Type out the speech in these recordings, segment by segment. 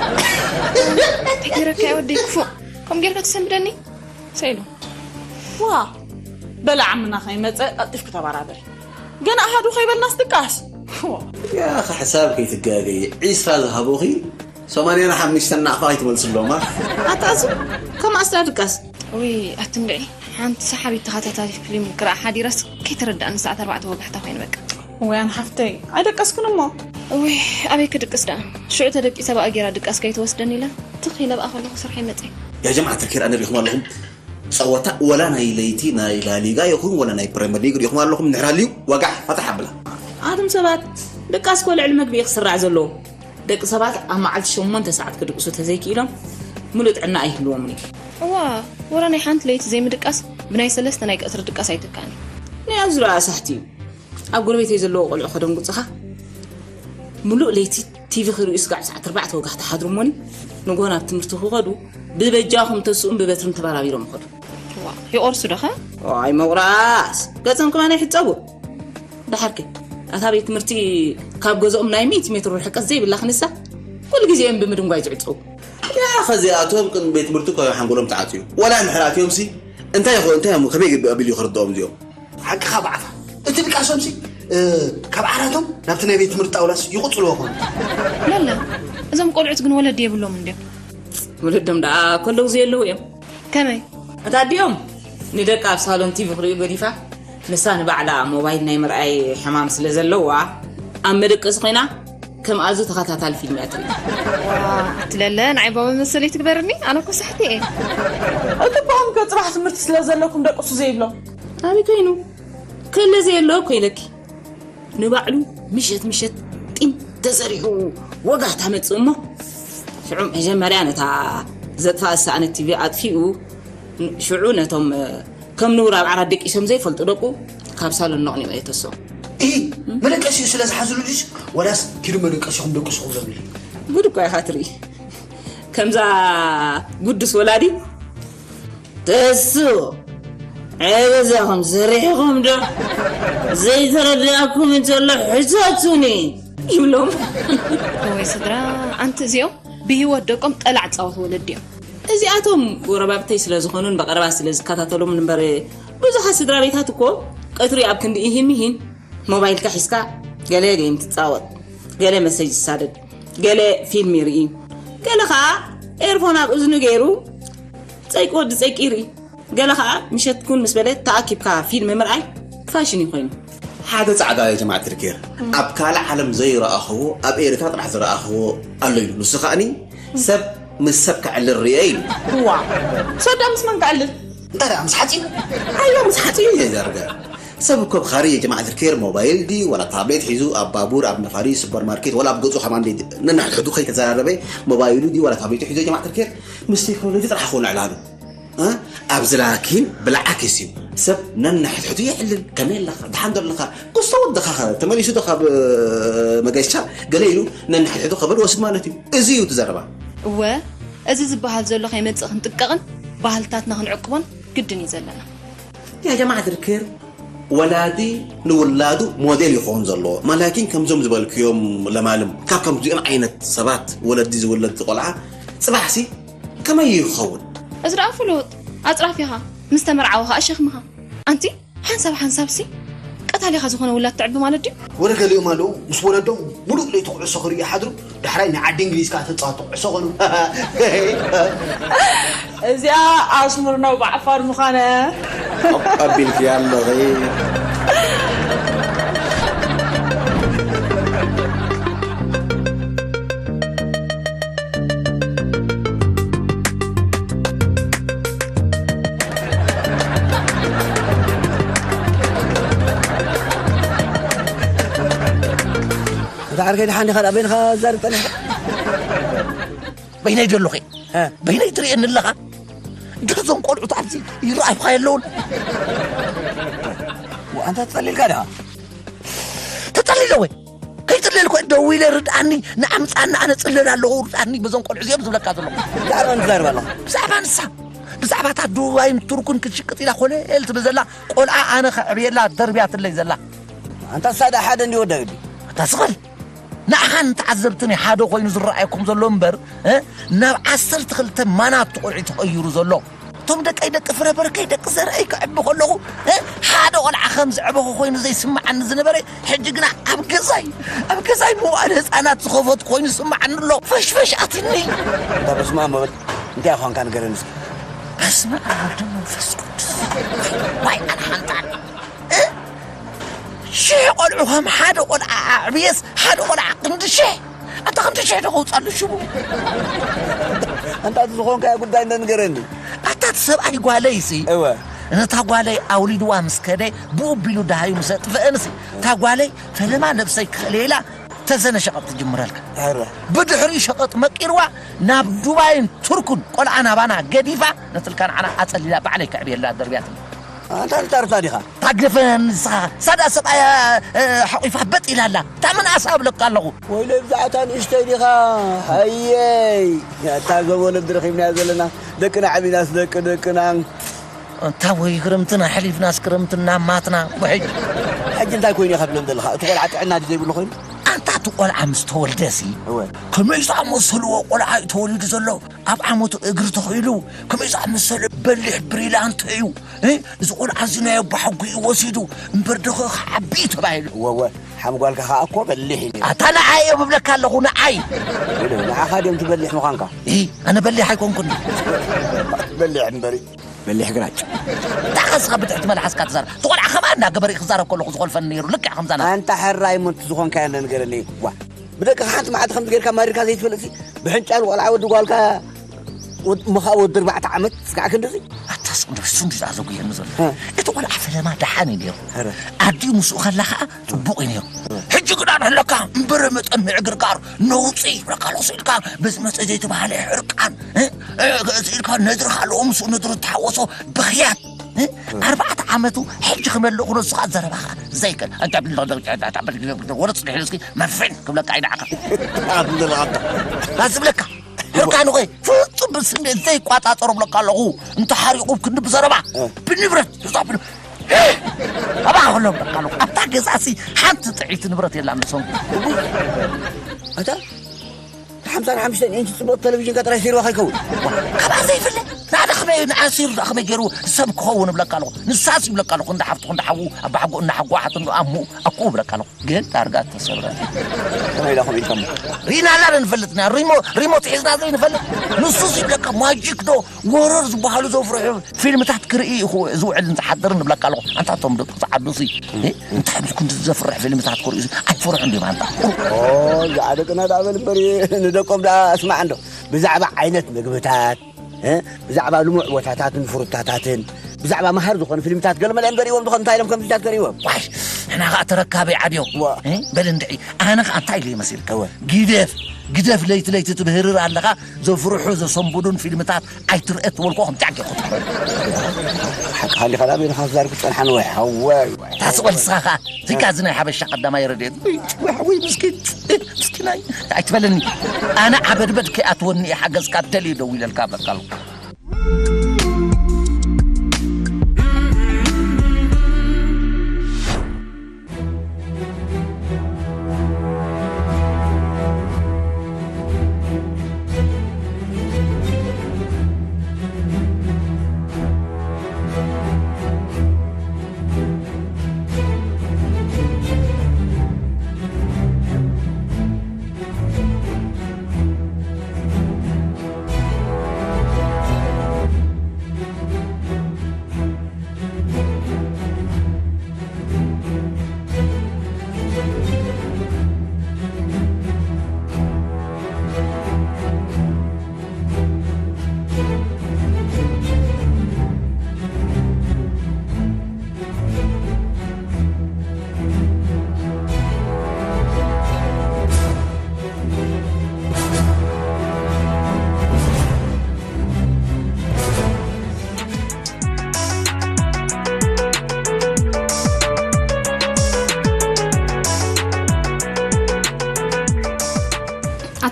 እንታይ ገይረካ እየ ወደይ ክፉእ? ከምኡ ጌርካ ትሰንብደኒ? ሰኢሉ። ዋ፣ በላዕ ምና ከይመጸ ቀልጢፍኪ ተበራበሪ። ገና ኣሃዱ ከይበልናስ ድቃስ። ዋ። ያኸ ሕሳብ ከይትጋገይ፣ ዒስራ ዝሃቡኺ ሰማንያን ሓሙሽተን ናቕፋ ከይትመልስሎማ። ኣታ ኣዙ፣ ከም ኣስዳ ድቃስ። ውይ፣ ኣቲ እንድዒ፣ ሓንቲ ሰሓቢት ተኸታታሊ ፊልም ክረኣ ሓዲረስ ከይተረድኣኒ ሰዓት ኣርባዕተ ወጋሕታ ኮይኑ በቃ። እዋይ ኣነ ሓፍተይ ኣይደቀስክን እሞ። እውይ ኣበይ ክድቅስ ደኣ? ሽዑ ተደቂሰ ብኣ ጌራ ድቃስ ከይትወስደኒ ኢለ ትኽ ኢለ ብኣ ከለኹ ስርሐይ መፅየ። ያ ጀማዓ ትርኪር ኣነ ሪኹም ኣለኹም። ፀወታ ወላ ናይ ለይቲ ናይ ላሊጋ ይኹን ወላ ናይ ፕሪምየር ሊግ ሪኹም ኣለኹም። ንሕራልዩ ዋጋዕ ፈታሕ ኣብላ። ኣቱም ሰባት ድቃስ ኮ ልዕሊ መግቢ እዩ ክስራዕ ዘለዎ። ደቂ ሰባት ኣብ መዓልቲ ሸሞንተ ሰዓት ክድቅሱ ተዘይክኢሎም ምሉእ ጥዕና ኣይህልዎምን እዩ። እዋ ወላ ናይ ሓንቲ ለይቲ ዘይምድቃስ ብናይ ሰለስተ ናይ ቀትሪ ድቃስ ኣይተካእን እዩ። ናይ ኣዝሎ ኣሳሕቲ እዩ። ኣብ ጎረቤተይ ዘለዎ ቆልዑ ከደንጉፅኻ ምሉእ ለይቲ ቲቪ ክርእዩ ስጋዕ ሰዓት ኣርባዕተ ወጋሕታ ሓድሩ እሞኒ ንጎ ናብ ትምህርቲ ክኸዱ ብበጃኹም ተስኡን ብበትርን ተበራቢሮም ይኸዱ። ዋ ይቆርሱ ዶ ኸ? ዋይ መቑራስ ገፀም ከማን ኣይሕፀቡ። ደሓርከ ኣታ ቤት ትምህርቲ ካብ ገዝኦም ናይ ሚእቲ ሜትሮ ርሕቀት ዘይብላ ክንሳ ኩሉ ግዜ እዮም ብምድንጓይ ዝዕፀው። ያ ኸዚኣቶም ቅድሚ ቤት ትምህርቲ እኮ ሓንጎሎም ተዓፅዩ። ዋላ እንድሕር ኣትዮም ሲ እንታይ ይኾ እንታይ እዮም ከመይ ኣቢሉ እዩ ክርድኦም እዚኦም? ሓቅኻ ባዕታ እቲ ድቃሶም ሲ ካብ ዓራቶም ናብቲ ናይ ቤት ትምህርቲ ጣውላስ ይቕፅልዎ ኾኑ። ለለ እዞም ቆልዑት ግን ወለዲ የብሎም እንድዮም። ወለዶም ደኣ ከለዉ ዘየለዉ እዮም። ከመይ? እታ ኣዲኦም ንደቃ ኣብ ሳሎን ቲቪ ክርእዩ ገዲፋ ንሳ ንባዕላ ሞባይል ናይ ምርኣይ ሕማም ስለ ዘለዋ ኣብ መደቀሲ ኮይና ከም ኣዙ ተኸታታሊ ፊልም እያ ትርኢ። ዋ ኣቲ ለለ ንዓይ እባ መመሰሊ ትግበርኒ ኣነ እኮ ሳሕቲ እየ። እትብኦም ከ ፅባሕ ትምህርቲ ስለ ዘለኩም ደቅሱ ዘይብሎም። ኣበይ ኮይኑ ከለ ዘየሎ እኮ ኢለኪ። ንባዕሉ ምሸት ምሸት ጢም ተሰሪሑ ወጋ ታመጽእ እሞ ሽዑ መጀመርያ ነታ ዘጥፋ ዝሰኣነት ቲቪ ኣጥፊኡ ሽዑ ነቶም ከም ንቡር ኣብ ዓራት ደቂሶም ዘይፈልጡ ደቁ ካብ ሳሎን ነቕኒቑ የተሶም። እሂ መደቀሲኡ ስለ ዝሓዝሉ ድዩስ ወላስ ኪዱ መደቀሲኹም ደቅሱ ክብሎም ኢሉ? ጉድ እኳ ኢኻ ትርኢ። ከምዛ ጉዱስ ወላዲ ተሱ ዕበዛኹም ሰሪሕኹም ዶ ዘይተረዳእኩም እንተሎ ሕተቱኒ ይብሎም። እወይ ስድራ ኣንቲ እዚኦም ብህይወት ደቆም ጠላዕ ፃወት ወለዲ እዮም። እዚኣቶም ጎረባብተይ ስለ ዝኾኑን ብቐረባ ስለ ዝከታተሎም እምበር ብዙሓት ስድራ ቤታት እኮ ቀትሪ ኣብ ክንዲ ኢሂን ሚሂን ሞባይልካ ሒዝካ ገለ ጌም ትጻወት፣ ገለ መሰጅ ትሳደድ፣ ገለ ፊልም ይርኢ፣ ገለ ኸኣ ኤርፎን ኣብ እዝኑ ገይሩ ጸይቂ ወዲ ጸይቂ ይርኢ፣ ገለ ኸኣ ምሸት ኩን ምስ በለ ተኣኪብካ ፊልም ምርኣይ ፋሽን እዩ ኮይኑ። ሓደ ጻዕዳ ጀማዓ ትርኬር ኣብ ካልእ ዓለም ዘይረኣኽዎ ኣብ ኤርትራ ጥራሕ ዝረኣኽዎ ኣሎ ኢሉ። ንሱ ከኣኒ ሰብ ምስ ሰብ ከዕልል ርኤ ኢሉ። እዋ ሰብ ደኣ ምስ መን ከዕልል? እንታይ ደኣ ምስ ሓፂን? ኣዮ ምስ ሓፂን እዩ ዘርገ። ሰብ እኮ ብኻሪ የጀማዓ ትርኬር ሞባይል ድዩ ዋላ ታብሌት ሒዙ ኣብ ባቡር ኣብ ነፋሪት ሱፐርማርኬት ዋላ ኣብ ገፁ ከማን ቤት ነንሕድሕዱ ከይተዘራረበ ሞባይሉ ድዩ ዋላ ታብሌቱ ሒዙ የጀማዓ ትርኬር ምስ ቴክኖሎጂ ጥራሕ ክኾን ዕላሉ። እ? ኣብዚ ላኪን ብልዓክስ እዩ። ሰብ ነንሕድሕዱ የዕልል። ከመይ ኣለኻ? ደሓን ዶ ኣለኻ? ክስቶ ወድኻ ኸ ተመሊሱ ዶ ካብ መገሻ ገለ ኢሉ ነንሕድሕዱ ከብል ወስድ ማለት እዩ። እዚ እዩ እቲ ዘረባ። እወ እዚ ዝበሃል ዘሎ ከይመጽእ ክንጥቀቕን ባህልታትና ክንዕቅቦን ግድን እዩ ዘለና። ያ ጀማዓ ትርክር ወላዲ ንውላዱ ሞዴል ይኸውን ዘለዎ ማላኪን ከምዞም ዝበልክዮም ለማልም ካብ ከምዚኦም ዓይነት ሰባት ወለዲ ዝውለድ ቆልዓ ጽባሕሲ ከመይ ይኸውን? እዚ ደኣ ፍሉጥ ኣጽራፊኻ ምስ ተመርዓወ ኸኣ ሸኽምኻ ኣንቲ ሓንሳብ ሓንሳብሲ ቀታሊኻ ዝኾነ ውላድ ተዕቢ ማለት ድዩ? ወረ ገሊኦም ኣለዉ ምስ ወለዶም ሙሉእ ለይቲ ኩዕሶ ክርእዩ ይሓድሩ። ዳሕራይ ናይ ዓዲ እንግሊዝ ከኣ ተጻወቱ ኩዕሶ ኾኑ። እዚኣ ኣስሙር ነው ብዓፋር ምዃነ። ኣቢልክያ ኣለኺ። እታ ዓርከይ ደሓን ዲኻ? ደኣ በይንኻ ዛርብ ጸኒሕካ? በይነይ ዶ ኣለኹ? እ? በይነይ ትርእየኒ ኣለኻ? እንድሕር እዞም ቆልዑት ኣብዚ ይረኣዩኻ የለውን? ዋ፣ ኣንታ ትጸሊልካ ዲኻ? ተት ጠሊለ ወይ ከይጥለል ኮ ደው ኢለ ርድኣኒ፣ ንኣምፃና ኣነ ፅለል ኣለኹ ርድኣኒ፣ በዞም ቆልዑ እዚኦም ዝብለካ ዘለኹ። ብዛዕባ መን ትዛረብ ኣለኻ? ብዛዕባ ንሳ፣ ብዛዕባ እታ ዱባይን ቱርኩን ክትሽቅጥ ኢላ ኮለል ትብል ዘላ ቆልዓ፣ ኣነ ከዕብየላ ደርብያትለይ ዘላ። ኣንታ እሳ ደኣ ሓደ እንዲ ወዳ ግዲ። ኣታ ስቕል። ንኣኻን ተዓዘብትን ሓደ ኮይኑ ዝረኣየኩም ዘሎ እምበር፣ እ፣ ናብ ዓሰርተ ክልተ ማናቱ ቆልዑ ተቐይሩ ዘሎ። እቶም ደቀይ ደቂ ፍረ በርከይ ደቂ ዘርአይ ከዕቢ ከለኹ፣ እ፣ ሓደ ቆልዓ ከም ዘዕበኹ ኮይኑ ዘይስምዓኒ ዝነበረ፣ ሕጂ ግና ኣብ ገዛይ፣ ኣብ ገዛይ መዋእለ ህፃናት ዝኸፈቱ ኮይኑ ይስምዓኒ ኣሎ። ፈሽፈሽ ኣትኒ። እንዳ በስመ ኣብ በል። እንታይ ኾንካ ንገረኒ እስኪ። በስመ ኣብ ወወልድ ወመንፈስ ቅዱስ። ዋይ ኣነ ሓንታ። እ? ሽሕ ቆልዑ ከም ሓደ ቆልዓ ኣዕብየስ፣ ሓደ ቆልዓ ክንዲ ሽሕ። ኣታ ክንዲ ሽሕ ዶ ከውፃሉ ሽቡ? ኣንታ እቲ ዝኾንካዮ ጉዳይ እንደ ንገረኒ። ኣታ እቲ ሰብኣይ ጓለይ ሲ፣ እወ። ነታ ጓለይ ኣውሊድዋ ምስ ከደ፣ ብኡ ቢሉ ደሃዩ ምስ ኣጥፍአን ሲ፣ እታ ጓለይ ፈለማ ነብሰይ ክኽእልየ ኢላ ተዘነ ሸቐጥ ትጅምረልካ። ኧረ። ብድሕሪኡ ሸቐጥ መቂርዋ ናብ ዱባይን ቱርኩን ቆልዓ ናባና ገዲፋ ነትልካ ንዓና ኣጸሊላ ባዕለይ ከዕብየላ ደርብያትኒ። ኣንታ ንታርታ ዲኻ? ታግደፈን ንስኻ ሳዳ ሰብኣያ፣ እ፣ ሓቂፋ በጥ ኢላ ኣላ። እታ መንኣስ ኣብለካ ኣለኹ። ወይለይ ብዛዕታ ንእሽተይ ዲኻ? ሃየይ! ኣታ እዞም ወለዲ ረኺብናዮ ዘለና። ደቅና ዓቢናስ ደቂ ደቅና። እንታ ወይ ክረምትና ሓሊፍናስ ክረምትና ማትና። ወሕጅ። ሕጂ እንታይ ኮይኑ ኢኻ ትብሎም ዘለኻ? እቲ ቆልዓ ጥዕና ድዩ ዘይብሉ ኮይኑ? ኣንታ እቲ ቆልዓ ምስ ተወልደሲ፣ እወ። ከመይ ዝኣመሰልዎ ቆልዓ እዩ ተወሊዱ ዘሎ? ኣብ ዓመቱ እግሪ ተኺሉ፣ ከመይ ዝኣመሰለ በሊሕ ብሪላንት እዩ። እ? እዚ ቆልዓ እዚ ናይ ኣቦ ሓጉ እዩ ወሲዱ፣ እምበር ደኸ ክዓቢ እዩ ተባሂሉ። እወ፣ እወ። ሓምጓልካ ኸኣ እኮ በሊሕ እዩ ነይሩ። ኣታ ንዓይ እየ ብብለካ ኣለኹ፣ ንዓይ። ኢሉ፣ ንዓኻ ድዮም ትበሊሕ ምዃንካ? እ፣ ኣነ በሊሕ ኣይኮንኩን። በሊሕ እምበሪ። በሊሕ ግራጭ። እንታይ ኸስኻ ብትሕቲ መልሓስካ ትዛረብ? እቲ ቆልዓ ከምኣ እንዳገበረ እዩ ክዛረብ ከለኹ ዝኾልፈኒ ነይሩ፣ ልክዕ ከምዛ ናት። ኣንታ ሕራይ እሞ እቲ ዝኾንካዮ እንደ ንገረኒ። ዋ፣ ብደቅኻ ሓንቲ መዓልቲ ከምዚ ጌርካ ማሪርካ ዘይትፈልጥሲ፣ ብሕንጫ ንቆልዓ ወዲ ጓልካ ወድ-፣ ምኻ ወዲ ኣርባዕተ ዓመት ስጋዕ ክንድዚ? ኣታ ስቕ ንሱ እንዲ ዝኣዘጉ ይህሉ ዘሎ። እ። እቲ ቆልዓ ፈለማ ደሓን እዩ ነይሩ። ኧረ። ኣዲኡ ምስኡ ከላ ኸዓ ጽቡቕ እዩ ነይሩ። ሕጂ ግዳ ንሕለካ እምበረ መጠን ምዕግርጋር ነውጺ ይብለካ ኣለኹ ስኢልካ በዚ መጸ ዘይተባህለ ሕርቃን፣ እ? እ፣ ስኢልካ ነድሪ ካልኦ ምስኡ ነድሪ ተሓወሶ ብኽያት፣ እ? ኣርባዕተ ዓመቱ ሕጂ ክመልእ ኩነሱ ኸዓ ዘረባኻ ዘይከል። ወረጽ ድሕሪ እስኪ መፍን ክብለካ ኣይንዓኻ። ኣንተ ለኣንተ። ላዝብለካ። ሕርቃኑ ኸይ ፍጹም ብስሜት ዘይቋጻጸሮ ብለካ ኣለኹ። እንተ ሓሪቑ ክንዲ ብዘረባ፣ እ። ብንብረት፣ ብዛ ብን-፣ እ! ኣባ ከሎ ብለካ ኣለኹ። ኣብታ ገዛሲ ሓንቲ ጥዕይቲ ንብረት የላን ንሶም። ኣታ ሓምሳን ሓሙሽተን ኢንች ጽቡቕ ቴሌቪዥን ጥራይ ሲርዋ ከይከውን። ካብኣ ዘይፍለ። ንዓደ ከመይ፣ ንዓ ሲሩ ደኣ ከመይ ገይሩ ሰብ ክኸውን ብለካ ኣለኹ። ንሳስ ይብለካ ኣለኹ። እንዳ ሓፍቱ፣ እንዳ ሓዉ፣ ኣባ ሓጎ፣ እንዳ ሓጎ፣ ሓቱ፣ እንዳ ኣሙ፣ ኣኩ ብለካ ኣለኹ። ግን ዳርጋ ተሰብረ። ከመይ ኢልኩም ኢልኩም? ሪና ኣላ ዶ ንፈልጥና? ሪሞ-፣ ሪሞት ሒዝና ዘይንፈልጥ? ንሱስ ይብለካ ማጂክ ዶ ወረር ዝበሃሉ ዘፍርሑ ፊልምታት ክርኢ ኢኹ ዝውዕልን ዝሓድርን ንብለካ ኣለኹ። ኣንታ እቶም ደቂ ጸዓዱሲ፣ እ? እንታይ ምስ ክንዲ ዘፍርሕ ፊልምታት ክርእዩ ኣይፈርሑን ድዮም ኣንታ? ኦ፣ ዝዓደቅና ደኣ በል እምበር ንደቆም ደኣ ስማዕ እንዶ። ብዛዕባ ዓይነት ምግብታት፣ እ? ብዛዕባ ልሙዕ ቦታታትን ፍሩታታትን፣ ብዛዕባ መሃር ዝኾኑ ፊልምታት ገለ መለ እንገርእዎም ዝኾኑ እንታይ ኢሎም ከም ዝታት ገርእዎም? ዋይ፣ ንሕና ኸኣ ተረካቢ ዓብዮ። ዋ። እ? በል እንድዒ፣ ኣነ ኸኣ እንታይ ኢለ ይመስልካ? እወ። ግደፍ፣ ግደፍ ለይቲ ለይቲ ትብህርር ኣለኻ፣ ዘፍርሑ ዘሰንብዱን ፊልምታት ኣይትርአ ተበልኮ ከም ጃጌ ኹታ። ሓቅኻ እንዲኻ፣ ናበይ ኢኻ ትዛረብ ክትጸንሓኒ ወይ? ሃዋይ፣ ወይ። ታስቆል ንስኻ ኸኣ፣ እዚካ እዚ ናይ ሓበሻ ቀዳማይ ረድኤት። ወይ፣ ወይ፣ ወይ፣ ምስኪን፣ ምስኪናይ። ኣይትበለኒ። ኣነ ዓበድበድ ከይኣትወኒ እየ ሓገዝካ ደልየ ደው ኢለልካ በቃ ኣለኹ።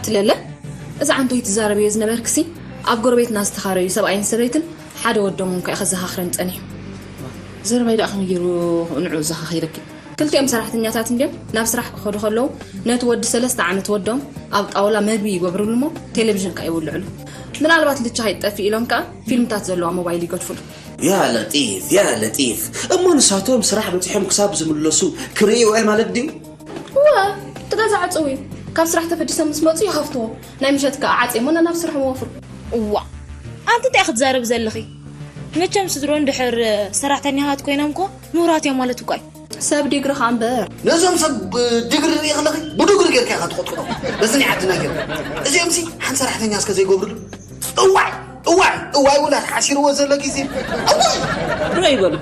ትለለ፣ እዛ ዓንቶይ ትዛረብዮ ዝነበርክሲ፣ ኣብ ጎረቤትና ዝተኻረዩ ሰብኣይን ሰበይትን ሓደ ወዶም እንኳ እዩ ከዘኻኽረን ጸኒሑ። ዘረባይ ደኣ ከመይ ገይሩ ንዑ ዘኻኺረኪ? ክልቲኦም ሰራሕተኛታት እንድዮም ናብ ስራሕ ክኸዱ ከለዉ፣ ነቲ ወዲ ሰለስተ ዓመት ወዶም ኣብ ጣውላ መግቢ ይገብርሉ እሞ፣ ቴሌቪዥን ከኣ ይውልዕሉ። ምናልባት ልቻ ከይትጠፍእ ኢሎም ከኣ ፊልምታት ዘለዋ ሞባይል ይገድፉሉ። ያ ለጢፍ፣ ያ ለጢፍ። እሞ ንሳቶም ስራሕ በጺሖም ክሳብ ዝምለሱ ክርእይዎ እየ ማለት ድዩ? እወ፣ እቲ ገዛ ዕጽው እዩ። ካብ ስራሕ ተፈዲሶም ምስ መጹ ይኸፍትዎ። ናይ ምሸት ከኣ ዓጽየሞ ናብ ስርሖም ይወፍሩ። እዋ፣ ኣንቲ እንታይ ክትዛረቢ ዘለኺ? መቸም ስድሮ እንድሕር ሰራሕተኛታት ኮይኖም እኮ ምሁራት እዮም ማለት እኮ እዩ። ሰብ ዲግሪ ከኣ እምበር። ነዞም ሰብ ዲግሪ ርኢ ከለኺ ብዲግሪ ጌርካ ኢኻ ትቆጥቁጦ። በዚ ናይ ዓድና ጌርካ። እዚኦም ሲ ሓንቲ ሰራሕተኛ እስከ ዘይገብርሉ። እዋይ፣ እዋይ፣ እዋይ ውላድ ሓሲርዎ ዘሎ ግዜ። እዋይ! ዶ ይበሉ።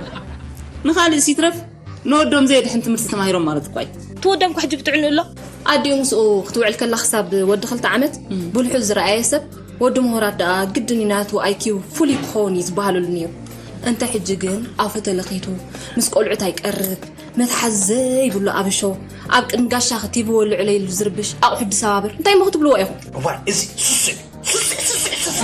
ንኻልእ ሲትረፍ ንወዶም ዘየድሕን ትምህርቲ ተማሂሮም ማለት እኳ እዩ። ትወዶም እኳ ሕጂ ብጥዕኑ ኣሎ። ኣዲኡ ምስኡ ክትውዕል ከላ ክሳብ ወዲ ክልተ ዓመት እም። ብልሑ ዝረኣየ ሰብ ወዲ ምሁራት ደኣ ግድን እዩ ናቱ ኣይኪው ፍሉይ ክኸውን እዩ ዝበሃለሉ ነይሩ። እንተ ሕጂ ግን ኣፉ ተለኺቱ ምስ ቆልዑት ኣይቀርብ፣ መትሓዚ ዘይብሉ ኣብሾ፣ ኣብ ቅድሚ ጋሻ ቲቪ ወልዑ ለይሉ ዝርብሽ ኣቑሑት ዝሰባብር እንታይ እሞ ክትብልዎ ኢኹም? እዋይ፣ እዚ ሱስ እዩ። ሱስ፣ ሱስ፣ ሱስ።